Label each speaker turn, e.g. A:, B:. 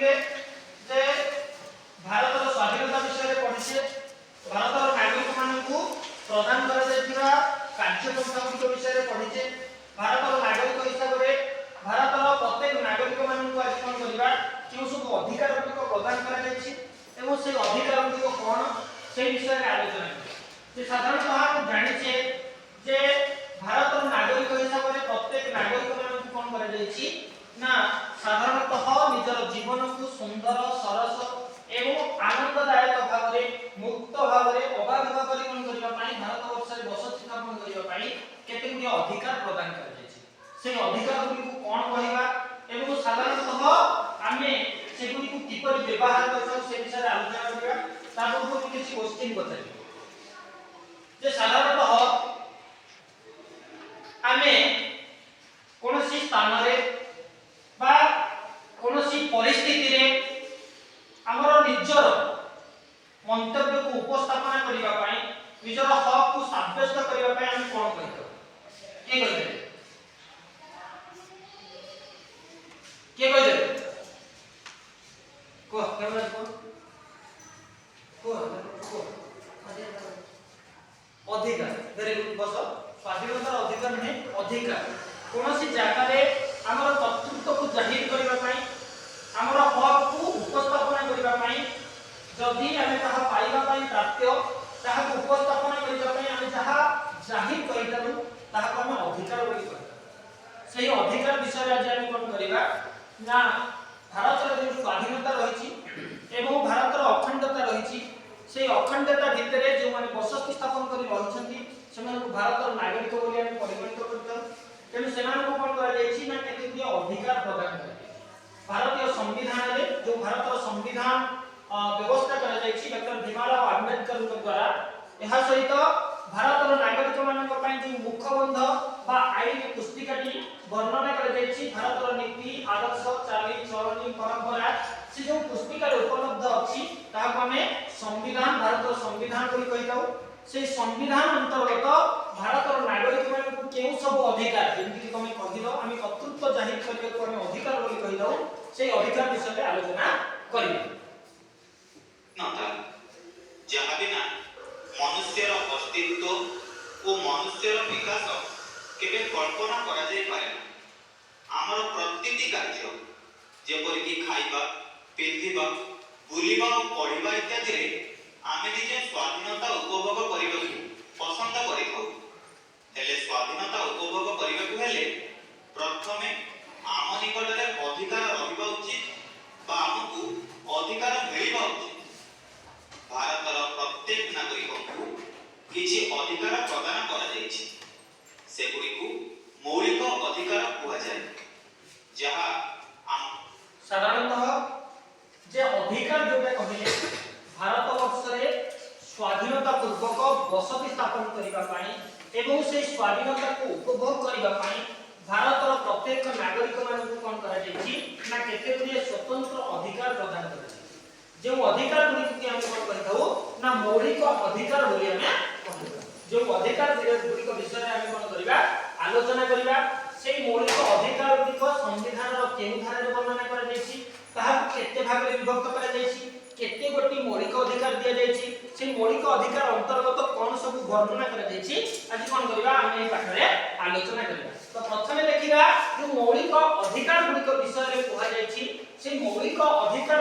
A: ପଢିଥିଲେ ଯେ ଭାରତର ସ୍ୱାଧୀନତା ବିଷୟରେ ପଢିଛେ, ଭାରତର ନାଗରିକମାନଙ୍କୁ ପ୍ରଦାନ କରାଯାଇଥିବା କାର୍ଯ୍ୟପନ୍ଥା ଗୁଡ଼ିକ ବିଷୟରେ ପଢିଛେ। ଭାରତର ନାଗରିକ ହିସାବରେ ଭାରତର ପ୍ରତ୍ୟେକ ନାଗରିକମାନଙ୍କୁ ଆଜି କ'ଣ କରିବା, କେଉଁ ସବୁ ଅଧିକାର ଗୁଡ଼ିକ ପ୍ରଦାନ କରାଯାଇଛି ଏବଂ ସେଇ ଅଧିକାର ଗୁଡ଼ିକ କ'ଣ, ସେଇ ବିଷୟରେ ଆଲୋଚନା କରିବା। ଯେ ସାଧାରଣତଃ ଆମେ ଜାଣିଛେ ଯେ ଭାରତର ନାଗରିକ ହିସାବରେ ପ୍ରତ୍ୟେକ ନାଗରିକମାନଙ୍କୁ କ'ଣ କରାଯାଇଛି ନା ସାଧାରଣତଃ ନିଜର ଜୀବନକୁ ସୁନ୍ଦର, ସରସ ଏବଂ ଆନନ୍ଦଦାୟକ ଭାବରେ, ମୁକ୍ତ ଭାବରେ, ଅବାଧ ଭାବରେ କ'ଣ କରିବା ପାଇଁ, ଭାରତ ବର୍ଷରେ ବସତି ସ୍ଥାପନ କରିବା ପାଇଁ କେତେ ଗୁଡ଼ିଏ ଅଧିକାର ପ୍ରଦାନ କରାଯାଇଛି। ସେଇ ଅଧିକାର ଗୁଡ଼ିକୁ କ'ଣ କହିବା ଏବଂ ସାଧାରଣତଃ ଆମେ ସେଗୁଡ଼ିକୁ କିପରି ବ୍ୟବହାର କରିଥାଉ, ସେ ବିଷୟରେ ଆଲୋଚନା କରିବା। ତା ପୂର୍ବରୁ ମୁଁ କିଛି କୋଶ୍ଚିନ୍ ପଚାରିବି ଯେ ସାଧାରଣତଃ ଆମେ କୌଣସି ସ୍ଥାନରେ ବା କୌଣସି ପରିସ୍ଥିତିରେ ଆମର ନିଜର ମନ୍ତବ୍ୟକୁ ଉପସ୍ଥାପନା କରିବା ପାଇଁ, ନିଜର ହକକୁ ସାବ୍ୟସ୍ତ କରିବା ପାଇଁ ଆମେ କ'ଣ କହିଥାଉ? କିଏ କହିପାରିବେ? କିଏ କହିଦେବେ? କୁହ, କ୍ୟାମେରା କୁହ, କୁହ, କୁହ। ଅଧିକାର। ଭେରି ଗୁଡ୍, ବସ। ସ୍ୱାଧୀନତାର ଅଧିକାର ନୁହେଁ, ଅଧିକାର। କୌଣସି ଜାଗାରେ ଆମର କର୍ତ୍ତୃତ୍ୱକୁ ଜାହିର କରିବା ପାଇଁ, ଆମର ହକକୁ ଉପସ୍ଥାପନା କରିବା ପାଇଁ, ଯଦି ଆମେ ତାହା ପାଇବା ପାଇଁ ପ୍ରାପ୍ୟ, ତାହାକୁ ଉପସ୍ଥାପନା କରିବା ପାଇଁ ଆମେ ଯାହା ଜାହିର କରିଥାଉ, ତାହାକୁ ଆମେ ଅଧିକାର ବୋଲି କହିଥାଉ। ସେଇ ଅଧିକାର ବିଷୟରେ ଆଜି ଆମେ କ'ଣ କରିବା ନା ଭାରତର ଯେଉଁ ସ୍ୱାଧୀନତା ରହିଛି ଏବଂ ଭାରତର ଅଖଣ୍ଡତା ରହିଛି, ସେଇ ଅଖଣ୍ଡତା ଭିତରେ ଯେଉଁମାନେ ବସତି ସ୍ଥାପନ କରି ରହିଛନ୍ତି, ସେମାନଙ୍କୁ ଭାରତର ନାଗରିକ ବୋଲି ଆମେ ପରିଗଣିତ କରିଥାଉ। ତେଣୁ ସେମାନଙ୍କୁ କ'ଣ କରାଯାଇଛି ନା କେତେ ଗୁଡ଼ିଏ ଅଧିକାର ପ୍ରଦାନ କରାଯାଇଛି ଭାରତୀୟ ସମ୍ବିଧାନରେ। ଯେଉଁ ଭାରତର ସମ୍ବିଧାନ ବ୍ୟବସ୍ଥା କରାଯାଇଛି ଡକ୍ଟର ଭୀମରାଓ ଆମ୍ବେଦକରଙ୍କ ଦ୍ୱାରା, ଏହା ସହିତ ଭାରତର ନାଗରିକମାନଙ୍କ ପାଇଁ ଯେଉଁ ମୁଖବନ୍ଧ ବା ଆଇନ ପୁସ୍ତିକାଟି ବର୍ଣ୍ଣନା କରାଯାଇଛି, ଭାରତର ନୀତି, ଆଦର୍ଶ, ଚାଲି ଚଳଣି, ପରମ୍ପରା, ସେ ଯେଉଁ ପୁସ୍ତିକାରେ ଉପଲବ୍ଧ ଅଛି, ତାହାକୁ ଆମେ ସମ୍ବିଧାନ, ଭାରତର ସମ୍ବିଧାନ ବୋଲି କହିଥାଉ। ସେଇ ସମ୍ବିଧାନ ଅନ୍ତର୍ଗତ ଭାରତର ନାଗରିକମାନଙ୍କୁ କେଉଁ ସବୁ ଅଧିକାର, ଯେମିତିକି ତମେ କହିଲ, ଆମେ କର୍ତ୍ତୃତ୍ୱ ଜାହିର କରିବାକୁ ଆମେ ଅଧିକାର ବୋଲି କହିଥାଉ, ସେଇ ଅଧିକାର ବିଷୟରେ ଆଲୋଚନା କରିବା।
B: ସ୍ୱାଧୀନତା, ଯାହା ବିନା ମନୁଷ୍ୟର ଅସ୍ତିତ୍ୱ ଓ ମନୁଷ୍ୟର ବିକାଶ କେବେ କଳ୍ପନା କରାଯାଇପାରେ ନା। ଆମର ପ୍ରତିଟି କାର୍ଯ୍ୟ, ଯେପରିକି ଖାଇବା, ପିନ୍ଧିବା, ବୁଲିବା ଓ ପଢ଼ିବା ଇତ୍ୟାଦିରେ ଆମେ ନିଜ ସ୍ୱାଧୀନତା ଉପଭୋଗ କରିବାକୁ ପସନ୍ଦ କରିଥାଉ। ହେଲେ ସ୍ୱାଧୀନତା ଉପଭୋଗ କରିବାକୁ ହେଲେ ପ୍ରଥମେ ଆମ ନିକଟରେ ଅଧିକାର ରହିବା ଉଚିତ ବା ଆମକୁ ଅଧିକାର ମିଳିବା ଉଚିତ। ଭାରତର ପ୍ରତ୍ୟେକ ନାଗରିକଙ୍କୁ କିଛି ଅଧିକାର ପ୍ରଦାନ କରାଯାଇଛି। ସେଗୁଡ଼ିକୁ ମୌଳିକ ଅଧିକାର କୁହାଯାଏ, ଯାହା ଆମ
A: ସାଧାରଣତଃ ଯେ ଅଧିକାର ଯୋଉଟା କହିଲେ, ଭାରତ ବର୍ଷରେ ସ୍ୱାଧୀନତା ପୂର୍ବକ ବସତି ସ୍ଥାପନ କରିବା ପାଇଁ ଏବଂ ସେଇ ସ୍ୱାଧୀନତାକୁ ଉପଭୋଗ କରିବା ପାଇଁ ଭାରତର ପ୍ରତ୍ୟେକ ନାଗରିକମାନଙ୍କୁ କ'ଣ କରାଯାଇଛି ନା କେତେ ଗୁଡ଼ିଏ ସ୍ୱତନ୍ତ୍ର ଅଧିକାର ପ୍ରଦାନ କରାଯାଇଛି, ଯେଉଁ ଅଧିକାର ଗୁଡ଼ିକୁ କି ଆମେ କ'ଣ କହିଥାଉ ନା ମୌଳିକ ଅଧିକାର ବୋଲି ଆମେ କହିଥାଉ। ଯେଉଁ ଅଧିକାର ଗୁଡ଼ିକ ବିଷୟରେ ଆମେ କ'ଣ କରିବା, ଆଲୋଚନା କରିବା, ସେଇ ମୌଳିକ ଅଧିକାର ଗୁଡ଼ିକ ସମ୍ବିଧାନର କେଉଁ ଧାରାରେ ବର୍ଣ୍ଣନା କରାଯାଇଛି, ତାହାକୁ କେତେ ଭାଗରେ ବିଭକ୍ତ କରାଯାଇଛି, କେତେ ଗୋଟି ମୌଳିକ ଅଧିକାର ଦିଆଯାଇଛି, ସେଇ ମୌଳିକ ଅଧିକାର ଅନ୍ତର୍ଗତ କ'ଣ ସବୁ ବର୍ଣ୍ଣନା କରାଯାଇଛି, ଆଜି କ'ଣ କରିବା, ଆମେ ଏହି ପାଠରେ ଆଲୋଚନା କରିବା। ତ ପ୍ରଥମେ ଦେଖିବା, ଯେଉଁ ମୌଳିକ ଅଧିକାର ଗୁଡ଼ିକ ବିଷୟରେ କୁହାଯାଇଛି, ସେଇ ମୌଳିକ ଅଧିକାର